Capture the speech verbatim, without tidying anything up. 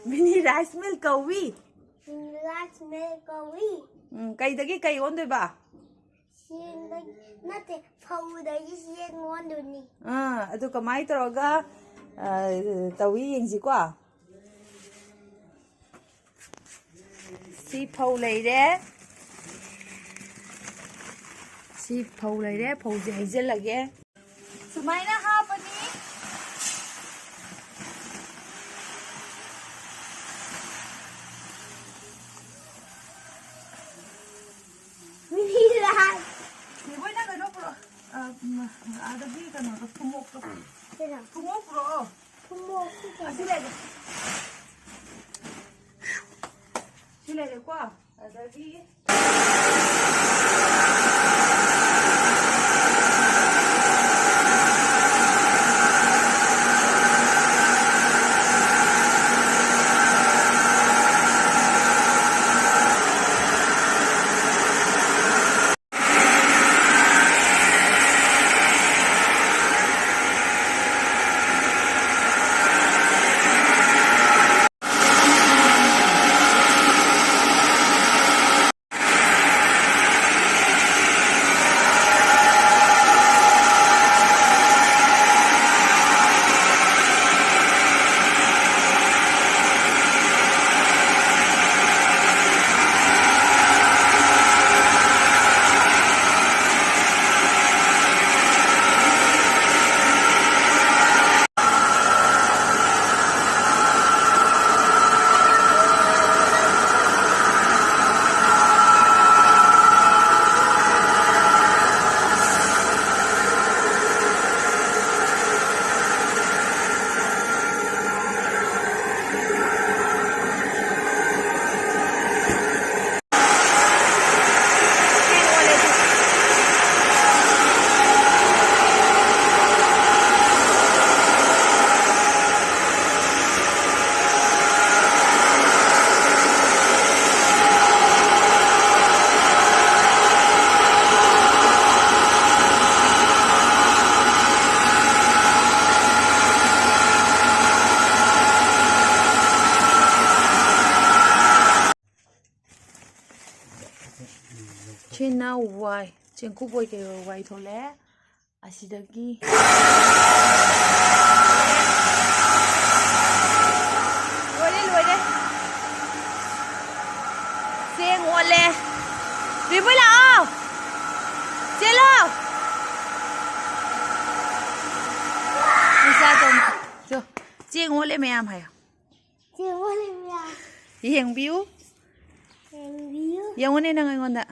Mini rice mill ꯀꯧꯏ꯫ Mini rice mill ꯀꯧꯏ꯫ ꯎꯝ, ꯀꯩꯗꯒꯤ ꯀꯩ ꯑꯣꯟꯗꯣꯏꯕ? ꯆꯦꯡꯗꯒꯤ ꯅꯠꯇꯦ, ꯐꯧꯗꯒꯤ ꯆꯦꯡ ꯑꯣꯟꯗꯣꯏꯅꯤ꯫ ꯑꯥ, ꯑꯗꯨ ꯀꯃꯥꯏꯅ ꯇꯧꯔꯒ, ꯑ, ꯇꯧꯏ ꯌꯦꯡꯁꯤꯀꯣ꯫ ꯁꯤ ꯐꯧ ꯂꯩꯔꯦ꯫ ꯁꯤ ꯐꯧ ꯂꯩꯔꯦ꯫ ꯐꯧꯁꯦ ꯍꯩꯖꯤꯜꯂꯒꯦ꯫ ꯁꯨꯃꯥꯏꯅ ꯍꯥꯞꯄꯅꯤ꯫ ꯃꯤꯔꯥ꯫ ꯅꯦꯕꯣꯏ, ꯅꯪ ꯀꯩꯅꯣ ꯄꯨꯔꯛꯑꯣ꯫ ꯑ, ꯎꯝ, ꯑꯗꯒꯤ ꯀꯩꯅꯣꯗꯣ, ꯊꯨꯝꯃꯣꯛꯇꯣ꯫ ꯀꯩꯅꯣ? ꯊꯨꯝꯃꯣꯛ ꯄꯨꯔꯛꯑꯣ꯫ ꯊꯨꯝꯃꯣꯛꯁꯤ ꯀꯩꯅꯣ? ꯑꯁꯤ ꯂꯩꯔꯦ꯫ ꯁꯤ ꯂꯩꯔꯦꯀꯣ꯫ ꯑꯗꯒꯤ ꯅ ꯋꯥꯏ꯫ ꯆꯦꯡꯀꯨꯞ ꯑꯣꯏ ꯀꯩ ꯑꯣꯏ ꯋꯥꯏ ꯊꯣꯛꯂꯛꯑꯦ꯫ ꯑꯁꯤꯗꯒꯤ ꯂꯣꯏꯔꯦ, ꯂꯣꯏꯔꯦ꯫ ꯆꯦꯡ ꯑꯣꯜꯂꯦ꯫ ꯕꯤꯕꯨ ꯂꯥꯛꯑꯣ꯫ ꯆꯦꯜꯂꯣ꯫ ꯃꯆꯥ ꯇꯣꯝꯕ꯫ ꯆꯣ꯫ ꯆꯦꯡ ꯑꯣꯜꯂꯦ ꯃꯌꯥꯝ ꯍꯥꯏꯌꯣ꯫ ꯆꯦꯡ ꯑꯣꯜꯂꯦ ꯃꯌꯥꯝ꯫ ꯌꯦꯡꯕꯤꯌꯨ꯫ ꯌꯦꯡꯕꯤꯌꯨ꯫ ꯌꯦꯡꯉꯨꯅꯦ ꯅꯪ ꯑꯩꯉꯣꯟꯗ꯫